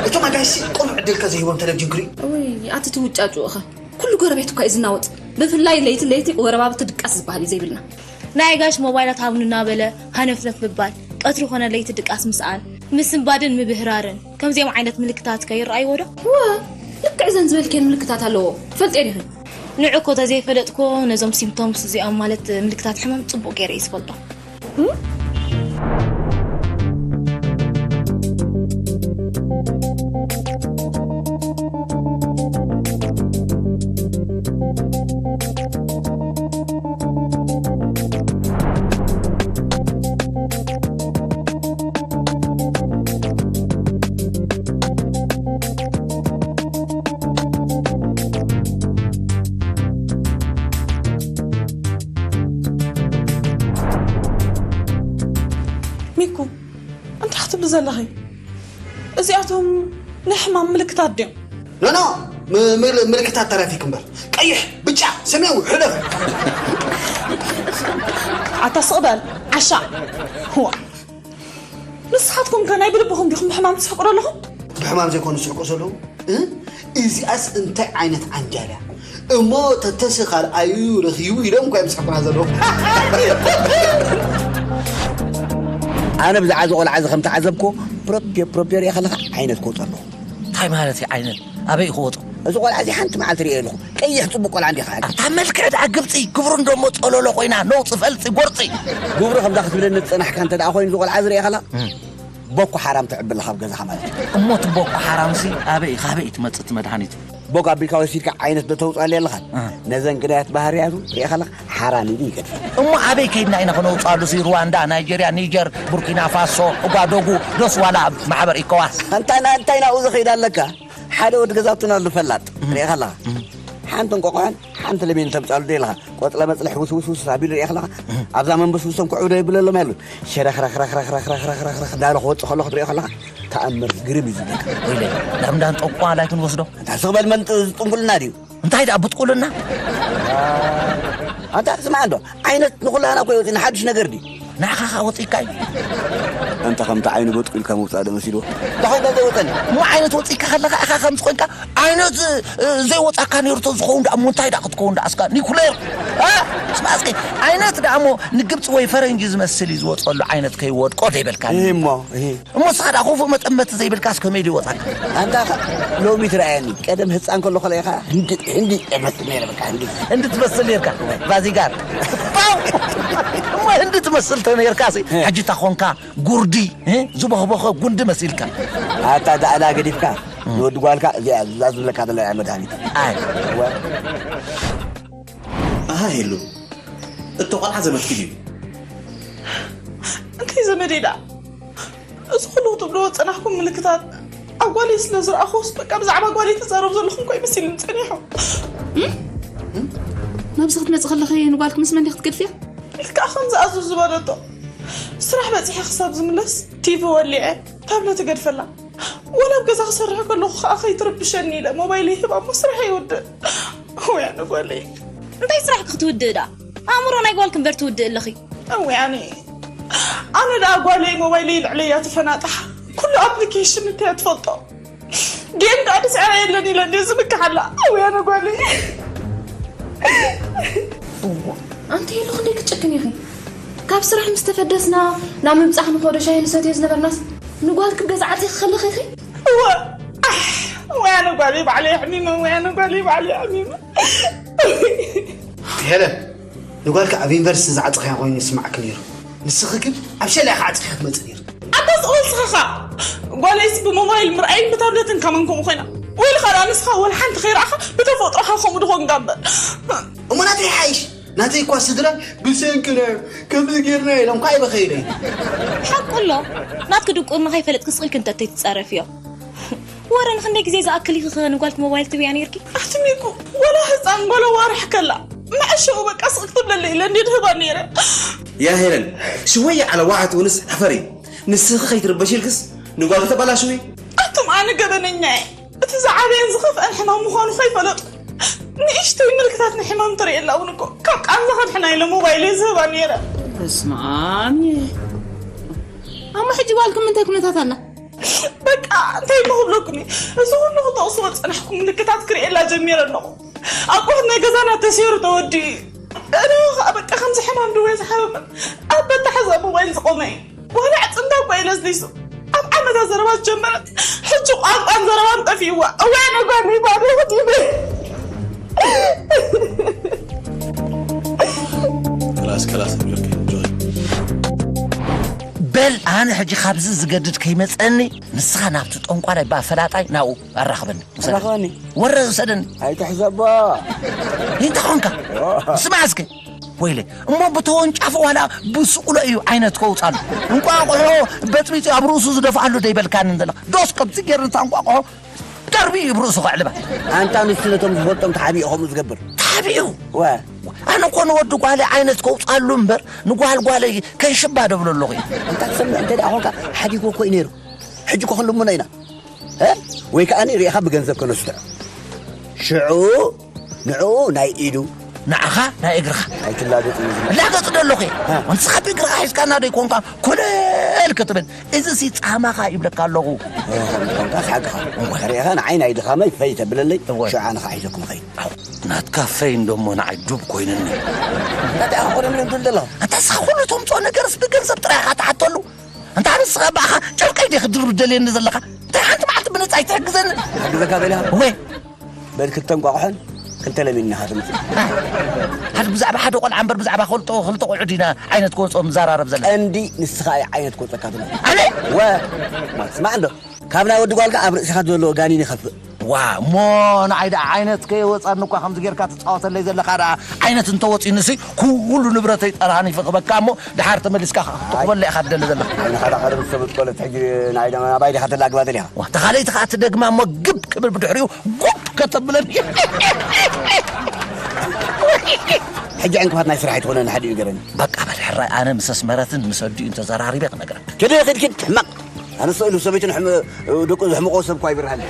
እቶም ኣጋይሽ ቁሩብ ዕድል ከ ዘይህቦም ቴሌቪዥን ክርኢ? እውይ፣ ኣቲ ትውጫጩ እኸ። ኩሉ ጎረቤት እኳ እዩ ዝናወጥ። ብፍላይ ለይቲ ለይቲ ወረባብቲ ድቃስ ዝበሃል እዩ ዘይብልና። ናይ ኣጋይሽ ሞባይላት ሃብኑ እናበለ ሃነፍነፍ ምባል፣ ቀትሪ ኮነ ለይቲ ድቃስ ምስኣል፣ ምስንባድን ምብህራርን፣ ከምዚኦም ዓይነት ምልክታት ከ ይረኣይዎ ዶ? እወ፣ ልክዕ እዘን ዝበልክየን ምልክታት ኣለዎ። ትፈልጥየን ኢኽን። ንዑ እኮ ተዘይፈለጥኩ ነዞም ሲምፕቶምስ እዚኦም ማለት ምልክታት ሕማም ጽቡቕ ገይረ እየ ዝፈልጦ። ሚኩ፣ እንታይ ክትብሊ ዘለኺ? እዚኣቶም ናይ ሕማም ምልክታት ድዮም? ኖ፣ ኖ፣ ም-፣ ምል-፣ ምልክታት ተራፊክ እምበር። ቀይሕ፣ ብጫ፣ ሰማያዊ፣ ሕደር። ኣታ ስቕ በል፣ ዓሻ። ዋ። ንስኻትኩም ከ ናይ ብልብኹም ዲኹም ብሕማም ትስሕቁ ዘለኹም? ብሕማም ዘይኮኑ ዝስሕቁ ዘለዉ? እ? እዚኣስ እንታይ ዓይነት ዓንጃል እያ? እሞ ተተሲ ካልኣዩ ረኺቡ ኢሎም እኳ እዮም ዝስሕቁና ዘለዉ። ኣነ ብዛዕባ እዚ ቆልዓ እዚ ከም ተዓዘብኩ፣ ፕሮፕዮ፣ ፕሮፕዮ ሪኣ ከለኻ ዓይነት ክወፅእ ኣለኹ። እንታይ ማለት እዩ ዓይነት? ኣበይ ክወፁ? እዚ ቆልዓ እዚ ሓንቲ መዓልቲ ሪኤ ኣለኹ። ቀይሕ ጽቡቕ ቆልዓ እንዲኻ። ኣታ መልክዕ ደኣ ግብጺ፣ ግብሩ እንደሞ ጸሎሎ ኮይና፣ ነውጺ፣ ፈልጺ፣ ጎርጺ። ግብሩ ከምዛ ክትብለኒ ዝጸናሕካ እንተ ደኣ ኮይኑ፣ እዚ ቆልዓ እዚ ሪኤ ከላ፣ እም። ቦኮ ሓራም ትዕቢ ኣለኻ ኣብ ገዛኻ ማለት እዩ። እሞ እቲ ቦኮ ሓራምሲ ኣበይ፣ ካበይ እዩ ትመጽእ እቲ መድሃኒቱ? ቦኮ ኣቢልካ ወሲድካ ዓይነት ዶ ተውጽኣሉ ኣለኻን? እም። ነዘን ግዳያት ባህርያቱ ሪኤ ከለኻ ሓራም ኢሉ ይገድፈ። እሞ ኣበይ ከይድና ኢና ክነውጽኣሉ? ሲ ሩዋንዳ፣ ናይጀርያ፣ ኒጀር፣ ቡርኪና ፋሶ፣ ኡጋዶጉ፣ ዶስ ዋላ ኣብ ማሕበር ኢኮዋስ? ኣንታ ና-፣ እንታይ ናብኡ ዝኸይድ ኣለካ? ሓደ ወዲ ገዛውትና ኣሎ ፈላጥ፣ እም። ሪኤ ከለኻ። እም። ሓንቲ እንቆቆሖን ሓንቲ ለሚን ተምጻሉ ዶ ኢልኻ? ቆጽለ መጽለ ሕውስውስውስ ኣቢሉ ሪኤ ከለኻ። እም። ኣብዛ መንበስብሶም ክዕብዶ የብለሎም ያሉ። ሸረኽረኽረኽረኽረኽረኽ እንዳበለ ክወጽእ ከሎ ክትሪኦ ከለኻ። ተኣምር ግርም እዩ ዝብለካ። ወይለይ፣ ናብ እንዳ እንጠቋ ላይክ ንወስዶ። ኣንታ ስቕ በል መን ጥ-፣ ጥንቁልና ድዩ? እንታይ ደኣ ብጥቁልና? ኣንታ ስማዕ እንዶ፣ ዓይነት ንኹላህና እኮ ይወፅእና፣ ሓዱሽ ነገር ድዩ? ንዓኻ ኸኣ ወፂእካ እዩ። ኣንታ ከምቲ ዓይኑ በጥቁ ኢልካ ምውፃእ ዶ መሲልዎ? እንታይ ዶ ዘይወፀኒ? እሞ ዓይነት ወፂእካ ከለኻ ኢኻ ከምዚ ኮይንካ፣ ዓይነት፣ እ፣ ዘይወፃካ ነይሩ ተዝኸውን ደኣ እሞ እንታይ ደኣ ክትከውን ደኣ እስካ ኒኩሌር? እ? ስማዕ እስኪ፣ ዓይነት ደኣ እሞ ንግብፂ ወይ ፈረንጂ ዝመስል እዩ ዝወፀሉ ዓይነት ከይወድቆ ዘይበልካኒ። እሂ እሞ፣ እሂ። እሞ ንስኻ ደኣ ክፉእ መጠመቲ ዘይብልካስ ከመይ ድዩ ወጻካ? ኣንታ ኸ-፣ ሎሚ ትረኣየኒ። ቀደም ህጻን ከለኹ ከለኻ ህንዲ፣ ህንዲ እመስል ነይረ፣ በቃ ህንዲ። ህንዲ ትመስል ነይርካ? ባዚጋር። ፓው! እሞ ህንዲ ትመስል ተነይርካሲ፣ እ። ሕጂ እታ ኾንካ ጉርዲ፣ እ? ዝበኽበኸ ጉንዲ መሲልካ። ኣታ ዳእላ ገዲፍካ፣ እ። ንወዲ ጓልካ እዚኣ፣ እዛ ዝብለካ ዘለያ መድሃኒት። ኣይ። ወ-፣ ኣሃ ሄሉ፣ እቶ ቆልዓ ዘመድኪ ድዩ? እንታይ ዘመደይ ደኣ? እዚ ኩሉ ክትብልዎ ዝጸናሕኩም ምልክታት ኣብ ጓለይ ስለ ዝረኣኹስ፣ በቃ ብዛዕባ ጓለይ ትዛረቡ ዘለኹም እኮ እዩ መሲሉኒ ጸኒሑ። እም? ናብዚ ክትመጺ ከለኺ ንጓልኪ ምስ መን ዲኺ ክትገድፍያ? ኢልካ ከም ዝኣዝዝ ዝበለቶ። ስራሕ በጺሐ ክሳብ ዝምለስ ቲቪ ወሊዐ፣ ታብለት እገድፈላ። ወላ ኣብ ገዛ ክሰርሕ ከለኹ ከኣ ከይትርብሸኒ ኢለ ሞባይለይ ሂባ እሞ ስራሕ ይውድእ። ወይ ኣነ ጓለይ። እንታይ ስራሕ ክትውድእ ደኣ? ኣእምሮ ናይ ጓልኪ እምበር ትውድእ ኣለኺ። ወይ ኣነ። ኣነ ደኣ ጓለይ ሞባይለይ ልዕለያ ትፈናጥሓ። ኩሉ ኣፕሊኬሽን እንተያ ትፈልጦ። ጌም ደኣ ድስዕራ የለን ኢለ እንድየ ዝምክሓላ። ኣውያነ ጓለይ። ኣንቲ ሄሉ ክንደይ ክትጨክን ኢኺ? ካብ ስራሕ ምስ ተፈደስና ናብ ምብጻሕ ንኸዶ ሻሂ ንሰትዮ ዝነበርናስ ንጓልኪ ገዛ ዓጺኺ ከለኺ ኢኺ? እወ። ኣሕ፣ ወያነ ጓለይ ባዕለይ ኣሕሚመ፣ ወያነ ጓለይ ባዕለይ ኣሕሚመ። ሄለን፣ ንጓልካ ኣብ ዩኒቨርሲቲ ዝዓፀኽያ ኮይኑ ይስማዕክ ነይሩ። ንስኺ ግን ኣብ ሸላ ኢኻ ዓፂኻ ክትመፅእ ነይሩ። ኣታ ስቕ በል ንስኻ ኸኣ። ጓለይስ ብሞባይል ምርኣይን ብታብለትን ከማን ከምኡ ኮይና። ወይልኻ ደኣ ንስኻ ወላ ሓንቲ ከይረኣኻ ብተፈጥሮኻ ከምኡ ድኾንካ እምበር። እሞ ናተይ ይሓይሽ። ናተይ እኳ ስድራይ ብሰንክና ከምዚ ጌርና ኢሎም እኳ ኣይበኸዩለይ። ሓቁ ኣሎ። ናትኪ ድንቁርና ከይፈለጥኪ ስቕ ኢልኪ እንተተይ ትጻረፍዮ። ወረ ንክንደይ ግዜ ዝኣክል ኢኺ ንጓልኪ ሞባይል ትብያ ነይርኪ? ኣቲ ሚኩ፣ ወላ ህፃን ጓል ዋርሕ ከላ መዐሸኡ በቃ ስቕ ክትብለለይ ኢለ እንድየ ድህባ ነይረ። ያ ሄለን፣ ሽወየ ዓለ ዋዓ ትውንስ ሕፈሪ። ንስኺ ከይትርበሽ ኢልክስ ንጓልኪ ተባላሽዊ። ኣቱም ኣነ ገበነኛ እየ። እቲ ዝዓበየን ዝኸፍአን ሕማም ምዃኑ ከይፈለጥኩ ንእሽተይ ምልክታት ናይ ሕማም ተርእየላ እውን እኮ ካብ ቃንዛ ከድሕና ኢለ ሞባይለይ ዝህባ ነይረ። በስመ ኣብ። ኣሞ ሕጂ ጓልኩም ምንታይ ኩነታት ኣላ? በቃ እንታይ እሞ ክብለኩም እየ፣ እዚ ኩሉ ክጠቕስዎ ዝጸናሕኩ ምልክታት ክርእየላ ጀሚረ ኣለኹ። ኣቑሑት ናይ ገዛና ተሰይሩ ተወዲኡ እዩ። ኣነ ኸኣ በቃ ከምዚ ሕማም ድወ ዝሓመመ ኣብ በታሕዛ ሞባይል ዝቖመ እዩ። ዋላ ኣዕጽምታ እኳ ኢለ ዝሊሱ ኣብ ዓመታ ዘረባ ዝጀመረት ሕጂ ቋንቋን ዘረባን ጠፊእዋ። እዋይ ነጓኒ ባዶ ክዲበ خلاص خلاص I'm okay. Enjoy. በል ኣነ ሕጂ ካብዚ ዝገድድ ከይመፀኒ ንስኻ ናብቲ ጠንቋላይ ባፈላጣይ ናብኡ ኣራኽበኒ ውሰደኒ። ኣራኽበኒ? ወረ ውሰደኒ። ኣይትሕዘቦ። እንታይ ኾንካ? ስማዕ እስከ ወይለ እሞ ብተወንጫፊ ዋላ ብስቁሎ እዩ ዓይነት ከውፃሉ። እንቋቑሖ በጥቢጡ ኣብ ርእሱ ዝደፍኣሉ ደይበልካኒ ዘለኻ ዶስ ከምዚ ገይሩ እንቋቑሖ ደርቢ እዩ ብርእሱ ከዕልባ። ኣንታ ንሱ ነቶም ዝፈልጦም ተሓቢኡ ከምኡ ዝገብር። ተሓቢኡ? ወ ኣነ እኮ ንወዲ ጓለይ ዓይነት ከውፃሉ እምበር ንጓል ጓለይ ከይሽባ ደብሎ ኣለኹ። ኣንታ ትሰምዕ እንተ ደኣ ኾንካ ሓዲግዎ እኮ እዩ ነይሩ። ሕጂ እኮ ክንልምኖ ኢና። እ? ወይ ከኣ ሪኢኻ ብገንዘብ ከነስትዖ። ሽዑ ንዕኡ ናይ ኢዱ። ንዓኻ ናይ እግርኻ። ኣይትላገጽ እዩ ዝብል። እላገጽ ዶ ኣለኹ እየ? እ። ንስኻ ብእግርኻ ሒዝካና ዶ ኣይኮንካ ኮለል ክትብል። እዚ ሲ ጻማኻ ይብለካ ኣለኹ። እ፣ ከምዚ ኮንካ ሓቅኻ። ሪኢኻ ንዓይ ናይ ድኻመይ ፈይ ተብለለይ፣ እወ። ሽዑ ኣነ ኸዓ ሒዘኩም እኸይድ። ናትካ ፈይ እንዶ እሞ ንዓይ ዱብ ኮይንኒ። እንታይ ኢኻ ኮነ ምን ትብል ዘለኻ? ኣታ ንስኻ ኩሉ ተምጽኦ ነገርስ ብገንዘብ ጥራይ ኢኻ ትሓተሉ። እንታ ንስኻ ብኣኻ ጨርቀይ ዲኺ ድርብ ደልየኒ ዘለኻ? እንታይ ሓንቲ መዓልቲ ብነጻ ኣይትሕግዘኒ? ክሕግዘካ ደሊኻ? ወይ በል ክልተ እንቋቑሖን ክልተ ለሚን ኢኻ ትምጽእ። ሓድ ብዛዕባ ሓደ ቆልዓ እምበር ብዛዕባ ክልተ ክልተ ቆልዑ ዲና ዓይነት ክወጽኦ ምዘራረብ ዘለና? ቀንዲ ንስኻ እዩ ዓይነት ክወጸካ ዘሎ። ኣነ? ወ ስማዕ እንዶ ካብ ናይ ወዲ ጓልካ ኣብ ርእስኻ ዘሎ ጋኒን ይኸፍእ። ዋ እሞ ንዓይ ደኣ ዓይነት ከየወጻኒ እኳ ከምዚ ጌርካ ትጻወተለይ ዘለኻ ደኣ ዓይነት እንተወጺኡንሲ ኩሉ ንብረተይ ጠራኒፈ ክበካ እሞ ደሓር ተመሊስካ ክትቕበሎ ኢኻ ትደሊ ዘለኻ። ዓይንኻ ደኣ ቀደም ዝሰበጥኮለት ሕጂ ንዓይ ደኣ ናባይ ዲኻ ተላግባ ደሊኻ? ዋ እታ ካልኣይቲ ከኣ ትደግማ እሞ ግብ ክብል ብድሕሪኡ ጉብ ከተብለኒ። ሕጂ ዕንቅፋት ናይ ስራሕ ኣይትኾነኒ ሓዲኡ ገረኒ። በቃ በል ሕራይ ኣነ ምስ ኣስመረትን ምስ ኣዲኡን ተዘራሪበ ክነግረካ። ክዲ ክድ ክድ ሕማቕ ኣነ ስእሉ ሰበይቱን ሕም- ደቁ ዘሕምቆ ሰብ እኳ ይብርሃኒ።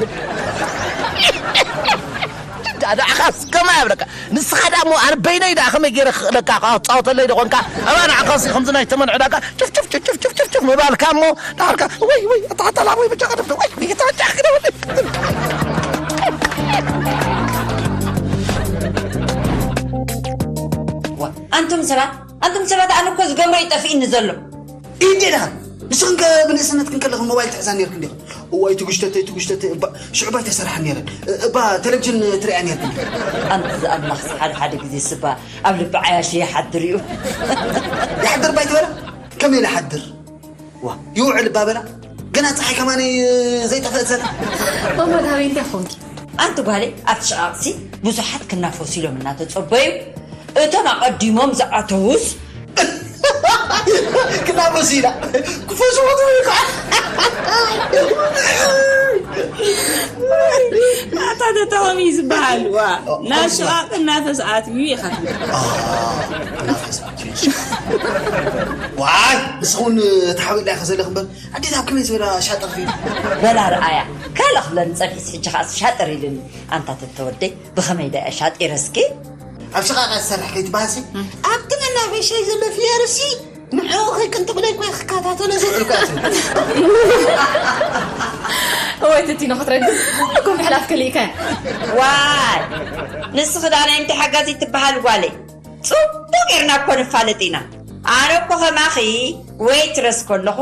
ዳዕዳዕኻስ ከማ ያብለካ ንስኻ ዳ እሞ ኣነ በይነይ ዳ ከመይ ገይረ ክኽእለካ ካብ ትፃወተለይ ዶ ኮንካ ኣባ ንዓኻሲ ከምዚ ናይ ተመን ዕዳጋ ጭፍጭፍ ጭፍጭፍ ጭፍጭፍ ጭፍጭፍ ምባልካ እሞ ዳርካ ወይ ወይ ኣታሓተላ ወይ ብጫ ቀደም ወይ ወይ ኣታጫ ክደወል ኣንቱም ሰባት ኣንቱም ሰባት ኣነ እኮ ዝገብሮ ይጠፍእኒ ዘሎ። እንዴ ደኣ ንስኽን ከ ብንእስነትክን ከለኽን ሞባይል ትሕዛ ነይርክን ዲኽን? እዋይ ትጉሽተተይ ትጉሽተተይ እባ ሽዑ ባይ ተሰርሓ ነይረን እባ ቴሌቪዥን ትሪኣ ነይርክን ዲኽን? ኣንቲ ዝኣምላኽ ሓደ ሓደ ግዜ ስባ ኣብ ልቢ ዓያሹ ይሓድር እዩ። ይሓድር ባይ ትበላ? ከመይ ኢለ ሓድር? ዋ ይውዕል እባ በላ ገና ፀሓይ ከማነይ ዘይጠፈእት ዘላ። እሞ ዳበይ እንታይ ኾንኪ? ኣንቲ ጓለይ ኣብቲ ሽቓቕሲ ብዙሓት ክናፈሱ ኢሎም እናተጸበዩ እቶም ኣቐዲሞም ዝኣተዉስ ክናፈሱ ኢላ ክፈሽወቱ ኢኻ ኣታ ተተኸሚ ዝበሃል ዋ ናብ ሽቓቕ እናፈስ ኣትዩ ኢኻ ትብል ዋይ ንስኹን ተሓቢእላ ኢኻ ዘለኽ እምበር ኣዴት ኣብ ከመይ ዝበላ ሻጥር ፊ በላ ርኣያ ካልእ ክብለኒ ጸኒሕስ ሕጂ ኸኣ ሻጥር ኢልኒ ኣንታ ተተወደይ ብኸመይ ዳ እያ ሻጢረ እስኪ ኣብ ሽቓቓ ዝሰርሕ ከይትበሃሲ ኣብቲ መናፈሻይ ዘሎ ፍየርሲ ንዕኡ ከይቅንጥቑለይ ተነሱ እልካ። እወይ ትቲ ንኽትረድ ኩልኩም ምሕላፍ ክልኢከ። ዋይ፣ ንስኺ ዳና እንታይ ሓጋዚ ትበሃል ጓለይ? ጽቡቅ ጌርና እኮ ንፋለጥ ኢና። ኣነ እኮ ከማኺ ወይ ትረስ ከለኹ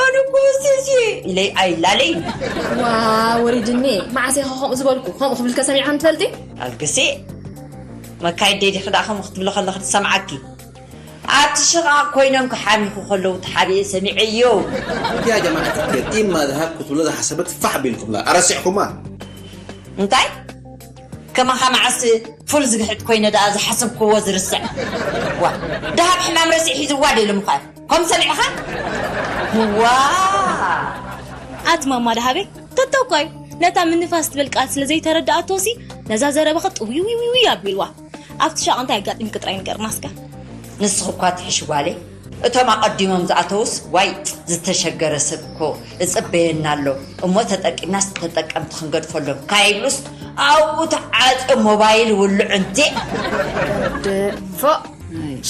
ኣነ እኮ ስሲ ኢለይ ኣይላለይ። ዋ፣ ወሪድኒ። መዓስ ኢኻ ከምኡ ዝበልኩ? ከምኡ ክብልከ ሰሚዕካ ትፈልጢ? ኣልግሲ መካይድ ደይ ዲኺ ደኣ ከምኡ ክትብሊ ከለኺ ትሰምዓኪ። ኣብቲ ሽቓቕ ኮይኖም ክሓሚኹ ከለዉ ተሓቢኤ ሰሚዐዮ። يا جماعة الخير، إما ذهب ክትብሎ ዝሓሰበት ፋሕ ቢልኩምላ ኣረሲዕኩማ። እንታይ ከማኻ መዓስ ፉል ዝግሕጥ ኮይነ ደኣ ዝሓሰብክዎ ዝርስዕ። ዋ፣ ደሃብ ሕማም ረሲዕ ሒዝዋ ደሎ ምዃን ከም ሰሚዕኻ። ዋ ኣቲ ማማ ደሃበይ ተተኳይ ነታ ምንፋስ ትብል ቃል ስለ ዘይተረድኣቶሲ ነዛ ዘረባኸ ጥውይውይውይ ኣቢልዋ። ኣብቲ ሻቕ እንታይ ኣጋጢምኪ ጥራይ ንገርና እስከ። ንስኺ እኳ ትሕሺ ጓለይ፣ እቶም ኣቐዲሞም ዝኣተዉስ ዋይ ዝተሸገረ ሰብ እኮ እጽበየና ኣሎ እሞ ተጠቂምናስ ንተጠቀምቲ ክንገድፈሎም ካይብሉስ ኣብኡ ተዓጽዮም ሞባይል ውልዑ እንቴ። ፎእ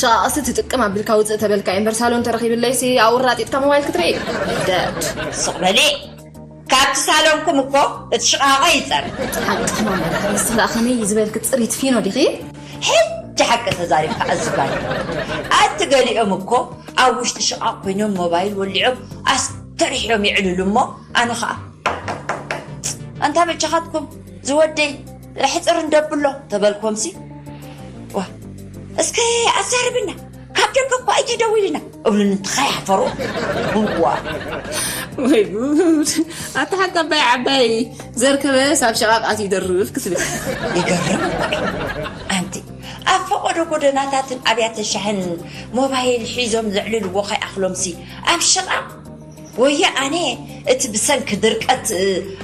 ሸቓቕሲ ትጥቅም ኣቢልካ ውፅእ ተበልካ እምበር ሳሎን ተረኺብለይሲ ኣብኡ ራጢጥካ ሞባይል ክትርኢ። ደድ ስቕ በሊ። ካብቲ ሳሎንኩም እኮ እቲ ሽቓቐ ይጸር። ሓቅኻ ማማ ንስኺ ደኣ ከመይ ዝበልኪ ጽሪት ፊኖ ዲኺ? ሕጂ ሓቂ ተዛሪብካ ኣዝባይ። ኣቲ ገሊኦም እኮ ኣብ ውሽጢ ሽቓቕ ኮይኖም ሞባይል ወሊዖም ኣስተሪሕዮም ይዕልሉ እሞ ኣነ ኸኣ ኣንታ በጃኻትኩም ዝወደይ ኣሕጽር እንደብሎ ተበልኮምሲ ዋ እስከ ኣዛርብና ካብ ደገ እኳ ኣይተደዊልና እብሉኒ እንተኸይሓፈሩ ዋ ወይ ጉድ ኣታ ሓቂ ኣባይ ዓባይ ዘርከበስ ኣብ ሸቓቕ ኣትዩ ይደርፍ ክትብል ይገርም እኮ እዩ ኣንቲ ኣብ ፈቐዶ ጎደናታትን ኣብያተ ሻሕን ሞባይል ሒዞም ዘዕልልዎ ከይኣኽሎምሲ ኣብ ሸቓቕ ወየ ኣነ እቲ ብሰንኪ ድርቀት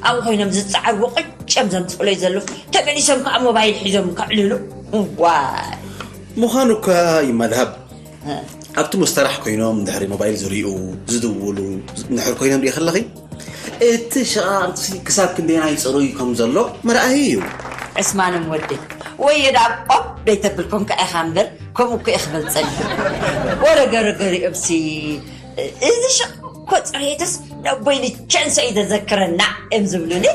ኣብኡ ኮይኖም ዝፀዓርዎ ቅጭ እዮም ዘምፅኡለይ ዘለዉ ተመሊሶም ከዓ ሞባይል ሒዞም ከዕልሉ ዋይ ምዃኑ እኳ ይመድሃብ ኣብቲ ሙስተራሕ ኮይኖም እንድሕሪ ሞባይል ዝሪኡ ዝድውሉ እንድሕር ኮይኖም ሪኢ ከለኺ እቲ ሸቓቕቲ ክሳብ ክንደየናይ ፅሩይ ከም ዘሎ መርኣዪ እዩ። ዕስማኖም ወደይ ወየ ደኣ ቆብ ደይተብል ኮንካ ኢኻ እምበር ከምኡ እኮ እየ ክበልፀኒ ወረገረገሪኦምሲ እዚ ሸቕ እኮ ፅሬትስ ነቦይ ሊቸንሶ እዩ ዘዘክረና እዮም ዝብሉኒ።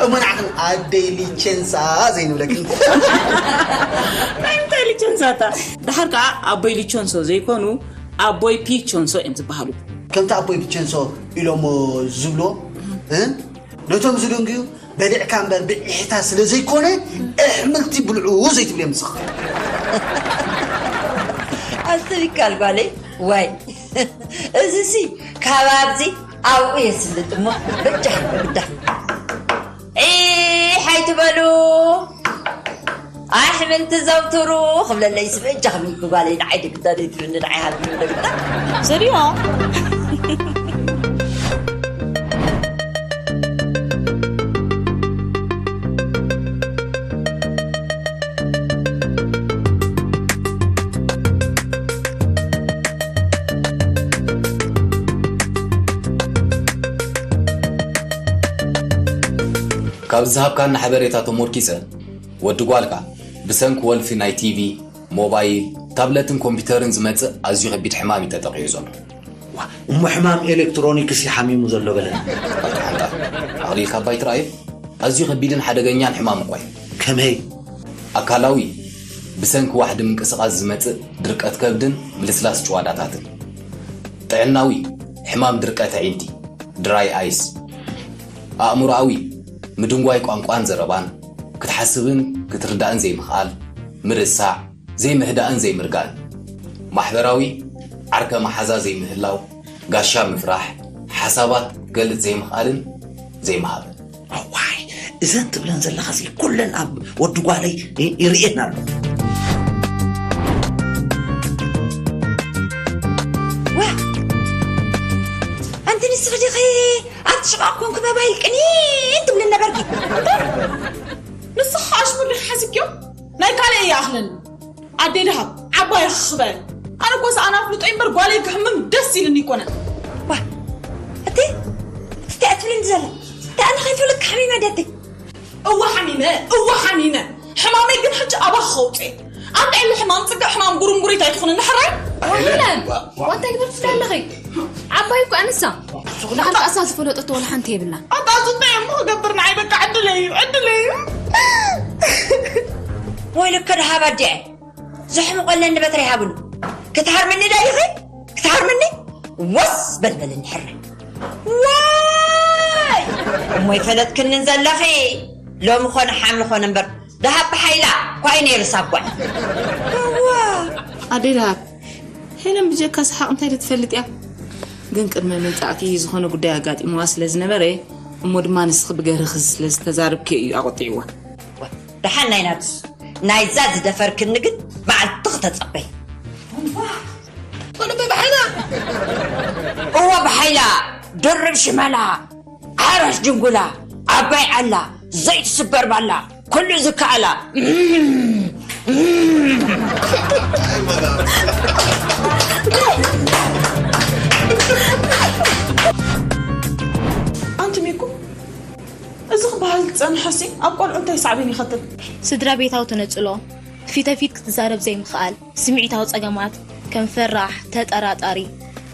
እሞ ንዓኽን ኣደይ ሊቸንሳ ዘይንብለክን። ናይ ምንታይ ሊቸንሳታ? ድሓር ከዓ ኣቦይ ሊቸንሶ ዘይኮኑ ኣቦይ ፒቸንሶ እዮም ዝበሃሉ። ከምቲ ኣቦይ ሊቸንሶ ኢሎሞ ዝብሎ እ ነቶም ዝድንግዩ በሊዕካ እምበር ብዒሕታ ስለ ዘይኮነ ኣሕምልቲ ብልዑ ዘይትብልዮም ንስኻ። ኣስተቢካል ጓለይ ዋይ እዚሲ ካብ ኣብዚ ኣብኡ የስልጥ እሞ በጃ ብዳ ዒሕ ኣይትበሉ ኣሕምልቲ ዘውትሩ ክብለለይ ስበጃ ከሚልኩ ጓለይ ንዓይ ደግዳ ዘይትብልኒ ንዓይ ሃብኒ ደግዳ ዘሪዋ ካብ ዝሃብካኒ ሓበሬታ ተሞርኪሰ ወዲ ጓልካ ብሰንኪ ወልፊ ናይ ቲቪ፣ ሞባይል፣ ታብለትን ኮምፒተርን ዝመጽእ ኣዝዩ ከቢድ ሕማም እዩ ተጠቒዑ ዘሎ። እሞ ሕማም ኤሌክትሮኒክስ እዩ ሓሚሙ ዘሎ በለኒ። ኣቶ ሓንጣ፣ ዓቕሊ ኢልካ እባ ኣይትርኣዮ። ኣዝዩ ከቢድን ሓደገኛን ሕማም እኳ እዩ። ከመይ? ኣካላዊ፣ ብሰንኪ ዋሕዲ ምንቅስቓስ ዝመጽእ ድርቀት ከብድን ምልስላስ ጭዋዳታትን። ጥዕናዊ፣ ሕማም ድርቀት ኣዒንቲ፣ ድራይ ኣይስ። ኣእምሮኣዊ፣ ምድንጓይ ቋንቋን ዘረባን፣ ክትሓስብን ክትርዳእን ዘይምኽኣል፣ ምርሳዕ፣ ዘይምህዳእን ዘይምርጋእን። ማሕበራዊ፣ ዓርከ መሓዛ ዘይምህላው፣ ጋሻ ምፍራሕ፣ ሓሳባት ክትገልጽ ዘይምኽኣልን ዘይምሃብን። ኣዋይ እዘን ትብለን ዘለኻሲ ኩለን ኣብ ወዲ ጓለይ ይርእየን ኣሎ። ዋ ኣንቲ ንስኺ ዲኺ ኣብቲ ሽቓቕ ኮንኪ መባይል ቅኒን ትብሊ ነበርኪ። ንስኻ ኣሽሙር ዲኻ ሓሲብክዮ? ናይ ካልእ እየ ኣኽለኒ። ኣደይ ደሃብ ዓባይ ርኽኽበ ኣነ እኮ ሰኣን ኣፍልጦ እምበር ጓለይ ክሕምም ደስ ኢልኒ ይኮነ። ዋ እቲ እቲ ኣትብልኒ ዘላ ተኣነ ከይፈለክ ሓሚመ ደቲ እወ ሓሚመ እወ ሓሚመ ሕማመይ ግን ሕጂ ኣባኽ ከውፅእ ኣንተ ዕሊ ሕማም ፅግዕ ሕማም ጉርምጉሪት ኣይትኹንኒ ሕራይ ወይለን፣ እንታይ ግበር ትደለኺ? ዓባይ እኮ ኣነሳ። ደሓር ቃሳ ዝፈለጠቶ ወላ ሓንቲ የብላ። ኣታ ዝንታይ እሞ ክገብር ንዓይ በቃ ዕድለይ እዩ፣ ዕድለይ እዩ። ወይለከ ደሃብ ኣዲዐ ዘሕምቆለኒ በትሪ ሃብኒ። ክትሃርምኒ ዶ ኢኺ? ክትሃርምኒ? ወስ በልበልኒ ሕረ። ዋይ! እሞ ይፈለጥክንን ዘለኺ። ሎሚ ኾነ ሓምሊ ኾነ እምበር ደሃብ ብሓይላ ኳይ ነይሩ ሳብ ጓል። እዋ! ኣደይ ደሃብ፣ ሄለን ብጀካ ሰሓቕ እንታይ ዶ ትፈልጥ እያ? ግን ቅድሚ ምምጻእኪ ዝኾነ ጉዳይ ኣጋጢምዋ ስለ ዝነበረ እሞ ድማ ንስኺ ብገርኺ ስለ ዝተዛረብኪ እዩ ኣቖጢዕዋ። ደሓን ናይ ናትስ ናይዛ ዝደፈርክኒ ግን መዓልቲ ክተጸበይ። ቁልቢ ብሓይላ እወ ብሓይላ ድርብ ሽመላ ዓራሽ ድንጉላ ዓባይ ዓላ ዘይትስበር ባላ ኩሉ ዝከኣላ ኣንቲ ሚኩ፣ እዚ ክበሃል ዝጸንሐሲ ኣብ ቆልዑ እንታይ ሳዕቤን ይኸትል? ስድራ ቤታዊ ተነጽሎ፣ ፊተፊት ክትዛረብ ዘይምኽኣል፣ ስምዒታዊ ጸገማት ከም ፈራሕ፣ ተጠራጣሪ፣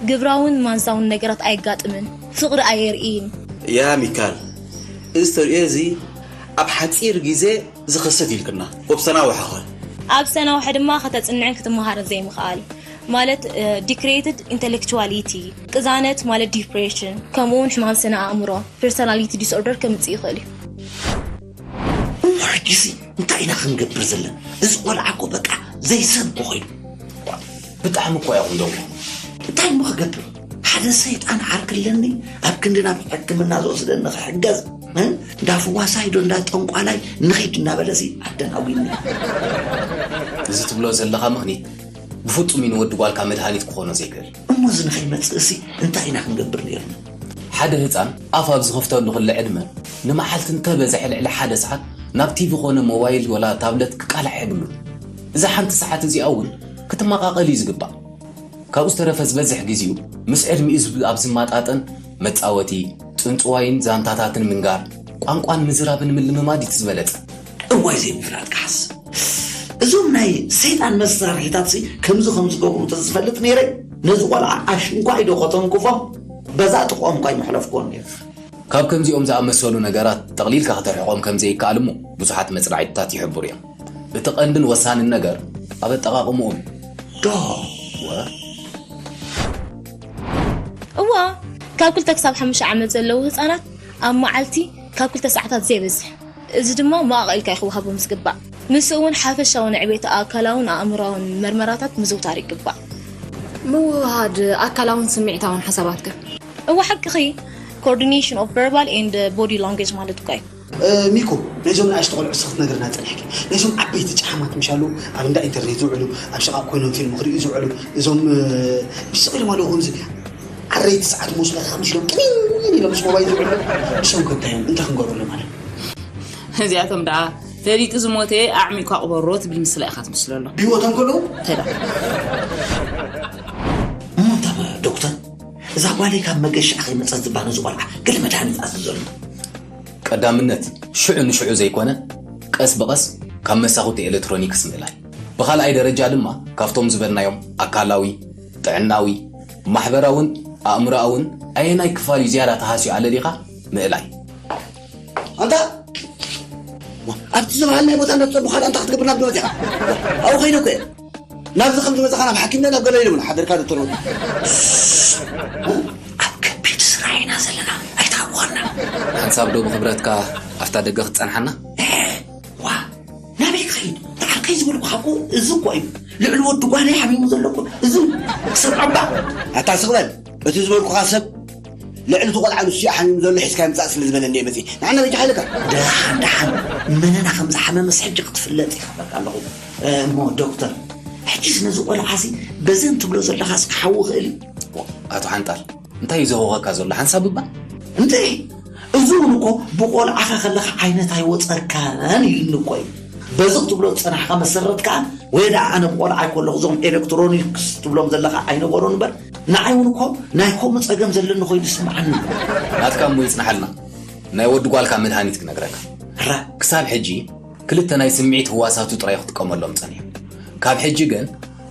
ግብራውን ማንዛውን ነገራት ኣየጋጥምን፣ ፍቕሪ ኣየርእይን። ያ ሚካል፣ እዚ ተርእዮ እዚ ኣብ ሓጺር ግዜ ዝኸሰት ኢልክና፣ ወብ ሰናውሐኸ። ኣብ ሰናውሐ ድማ ከተጽንዕን ክትመሃርን ዘይምኽኣል፣ ማለት ዲክሬትድ ኢንተሌክቹዋሊቲ፣ ቅዛነት ማለት ዲፕሬሽን፣ ከምኡውን ሕማም ስነ ኣእምሮ፣ ፐርሶናሊቲ ዲስኦርደር፣ ከምጽእ ይኽእል እዩ። እሞ ሕጂሲ እንታይ ኢና ክንገብር ዘለና? እዚ ቆልዓ እኮ በቃ ዘይሰብ እኮ ኮይኑ። ብጣዕሚ እኮ ኢኹም ደው። እንታይ እሞ ክገብር? ሓደ ሰይጣን ዓርኪ ኣለኒ፣ ኣብ ክንዲ ናብ ሕክምና ዝወስደኒ ክሕገዝ፣ እ? እንዳ ፍዋሳይ ዶ እንዳ ጠንቋላይ ንኺድ እናበለሲ ኣደናጒኒ። እዚ ትብሎ ዘለኻ ምኽኒት ብፍጹም እዩ ንወዲ ጓልካ መድሃኒት ክኾኖ ዘይክእል። እሞ እዚ ንኸይመጽእሲ እንታይ ኢና ክንገብር ነይርና? ሓደ ህጻን ኣፍ ኣብ ዝኸፍተሉ ክሊ ዕድመ ንመዓልቲ እንተበዝሐ ልዕሊ ሓደ ሰዓት ናብ ቲቪ ኾነ ሞባይል ወላ ታብለት ክቃላሕ የብሉን። እዛ ሓንቲ ሰዓት እዚኣ እውን ክትመቓቐል እዩ ዝግባእ። ካብኡ ዝተረፈ ዝበዝሕ ግዜኡ ምስ ዕድሚኡ ዝብ- ኣብ ዝመጣጠን መጻወቲ፣ ጽንጽዋይን ዛንታታትን ምንጋር፣ ቋንቋን ምዝራብን ምልምማድ እዩ እቲ ዝበለጸ። እዋይ ዘይምፍላጥ ክሓስ እዞም ናይ ሰይጣን መሳርሒታት ሲ ከምዚ ከም ዝገብሩ ተዝፈልጥ ነይረ ነዚ ቆልዓ ኣሽንኳይ ዶ ከተንክፎ በዛ ጥቕኦም እኳ ይመሕለፍክዎ ነይሩ። ካብ ከምዚኦም ዝኣመሰሉ ነገራት ጠቕሊልካ ከተርሕቖም ከም ዘይከኣል እሞ ብዙሓት መጽናዕትታት ይሕብሩ እዮም። እቲ ቀንድን ወሳንን ነገር ኣብ ኣጠቓቕምኡን ዶ ወ እዋ ካብ ክልተ ክሳብ ሓሙሽተ ዓመት ዘለዉ ህፃናት ኣብ መዓልቲ ካብ ክልተ ሰዓታት ዘይበዝሕ፣ እዚ ድማ መቓቐ ኢልካ እዩ ክወሃቦም ዝግባእ። ምስኡ እውን ሓፈሻዊ ንዕቤት ኣካላውን ኣእምሮኣውን መርመራታት ምዝውታር ይግባእ። ምውህሃድ ኣካላውን ስምዒታውን ሓሳባትከ? እወ ሓቅኺ። Coordination of verbal and body language ማለት እኳ እዩ። ሚኮ፣ ነዞም ንኣሽቱ ቆልዑ እስኺ ክትነግርና ጸኒሕኪ። ነዞም ዓበይቲ ጨሓማት ምሽ ኣለዉ ኣብ እንዳ ኢንተርኔት ዝውዕሉ፣ ኣብ ሸቓቕ ኮይኖም ፊልም ክርእዩ ዝውዕሉ፣ እዞም ብስቕ ኢሎም ኣለዉ ከምዚ ዓረይቲ ሰዓት መስሎ ከምዚ ኢሎም ቅኒን ኢሎም ምስ ሞባይል ዝውዕሉ፣ ንሶም ከ እንታይ እዮም? እንታይ ክንገብረሎም ኣለና? እዚኣቶም ደኣ ፈሊጡ ዝሞተ ኣዕሚቕካ ቅበሮ ትብል ምስላ ኢኻ ትመስለሎም። ብህይወቶም ከለዉ? ተዳ። እሞ እንታ ዶክተር፣ እዛ ጓለይ ካብ መገሻ ከይመጸት ዝባ ነዚ ቆልዓ ገለ መድሃኒት ኣዝዘሉ። ቀዳምነት ሽዑ ንሽዑ ዘይኮነ ቀስ ብቐስ ካብ መሳኹቲ ኤሌክትሮኒክስ ምእላይ። ብኻልኣይ ደረጃ ድማ ካብቶም ዝበልናዮም ኣካላዊ፣ ጥዕናዊ፣ ማሕበራውን ኣእምሮኣውን ኣየናይ ክፋል እዩ ዝያዳ ተሃስዩ ኣለሊኻ ምእላይ። ኣንታ ኣብቲ ዝበሃል ናይ ቦታ እንዳተፀቡኻል ኣንታ ክትገብር ናብ ደወት ኢኻ ኣብኡ ከይደ እኮ እየ ናብዚ ከም ዝመፃኻ ናብ ሓኪምና ናብ ገለ ኢሉና ሓደርካ ዶክተር ወዲ ኣብ ከቢድ ስራሕ ኢና ዘለና ኣይትሃብወና ሓንሳብ ዶ ብኽብረትካ ኣብታ ደገ ክትፀንሓና ዋ ናበይ ክኸይድ ደሓር ከይዝበልኩኻ እኮ እዚ እኮ እዩ ልዕሊ ወዲ ጓለይ ሓሚሙ ዘሎ እኮ እዚ ክሰምዖ እባ ኣታ ስቕ በል እቲ ዝበልኩኻ ሰብ ልዕሊ እቲ ቆልዓ ንሱ ሓሚሙ ዘሎ ሒዝካዮ ምጻእ ስለ ዝበለኒ እየ መጺእ ንዓና በጃኻ ኢለካ ደሓን ደሓን መነና ከም ዝሓመመስ ሕጂ ክትፍለጥ ይኸፍለካ ኣለኹ እሞ ዶክተር ሕጂስ ነዚ ቆልዓሲ በዘን ትብሎ ዘለኻስ ክሓዊ ይኽእል እዩ ኣቶ ሓንጣል እንታይ እዩ ዘህወኸካ ዘሎ ሓንሳብ እባ እንታይ እዚ እውን እኮ ብቆልዓኻ ከለኻ ዓይነት ኣይወፀካን ኢሉኒ እኮ እዩ በዚ ክትብሎ ዝፀናሕካ መሰረት ከዓ ወይ ደኣ ኣነ ብቆልዓ ኣይኮለኹ እዞም ኤሌክትሮኒክስ ትብሎም ዘለኻ ኣይነበሩን እምበር ንዓይ እውን እኮ ናይ ከምኡ ፀገም ዘለኒ ኮይኑ ይስምዓኒ ናትካ እሞ ይፅናሓልና ናይ ወዲ ጓልካ መድሃኒት ክነግረካ ክሳብ ሕጂ ክልተ ናይ ስምዒት ህዋሳቱ ጥራይ ክጥቀመሎም ጸኒሑ። ካብ ሕጂ ግን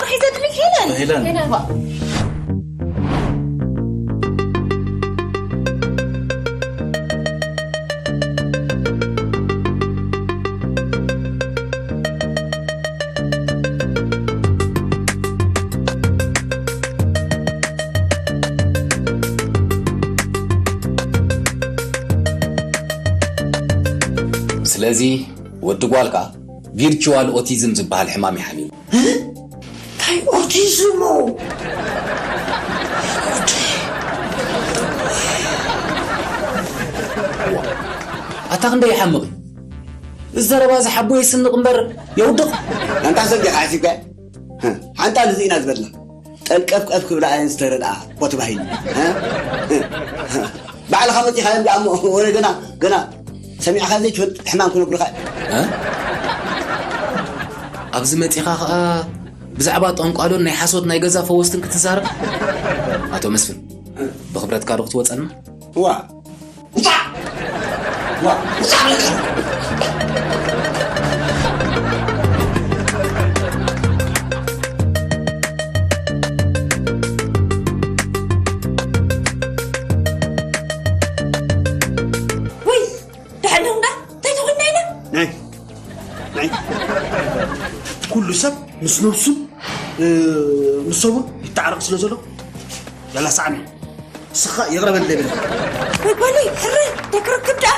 ፍቕሪ ሒዘትኒ ሄለን። ሄለን። ዋ። ስለዚ ወዲ ጓልካ ቪርቹዋል ኦቲዝም ዝበሃል ሕማም ይሓሚሙ። እንታይ ኦቲዝም? ኣታ ክንደይ ይሓምቕ እዩ? እዚ ዘረባ እዚ ሓቦ የስንቕ እምበር የውድቕ። ኣንታ ሰብ ዲኻ ሓሲብካ? ሓንጣ ንዚ ኢና ዝበልና። ጠልቀፍቀፍ ክብላ እየን ዝተረድኣ እኮ ተባሂሉ። ባዕልኻ መፂኻዮም ደኣ እሞ፣ ወረ ገና፣ ገና ሰሚዕካ ዘይትፈልጥ ሕማም ክነግሩኻ እዮም። እ? ኣብዚ መፂኻ ኸኣ ብዛዕባ ጠንቋሎን ናይ ሓሶት ናይ ገዛ ፈወስትን ክትዛረብ? ኣቶ መስፍን፣ ብኽብረትካ ዶ ክትወፀልና? ዋ፣ ውፃእ! ዋ፣ ውፃእ ኣለካ! ወይ፣ ደሓን ዲኹም ዳ? እንታይ ተኾንና ኢና? ናይ፣ ናይ፣ ኩሉ ሰብ ምስ ነብሱ፣ እ፣ ምስ ሰቡ ይተዓረቕ ስለ ዘሎ፣ ያላ ሰዓኒ። ንስኻ ይቕረ በል ደብል። ወይ ጓለይ፣ ሕረ፣ እንታይ ክረክብ ደኣ?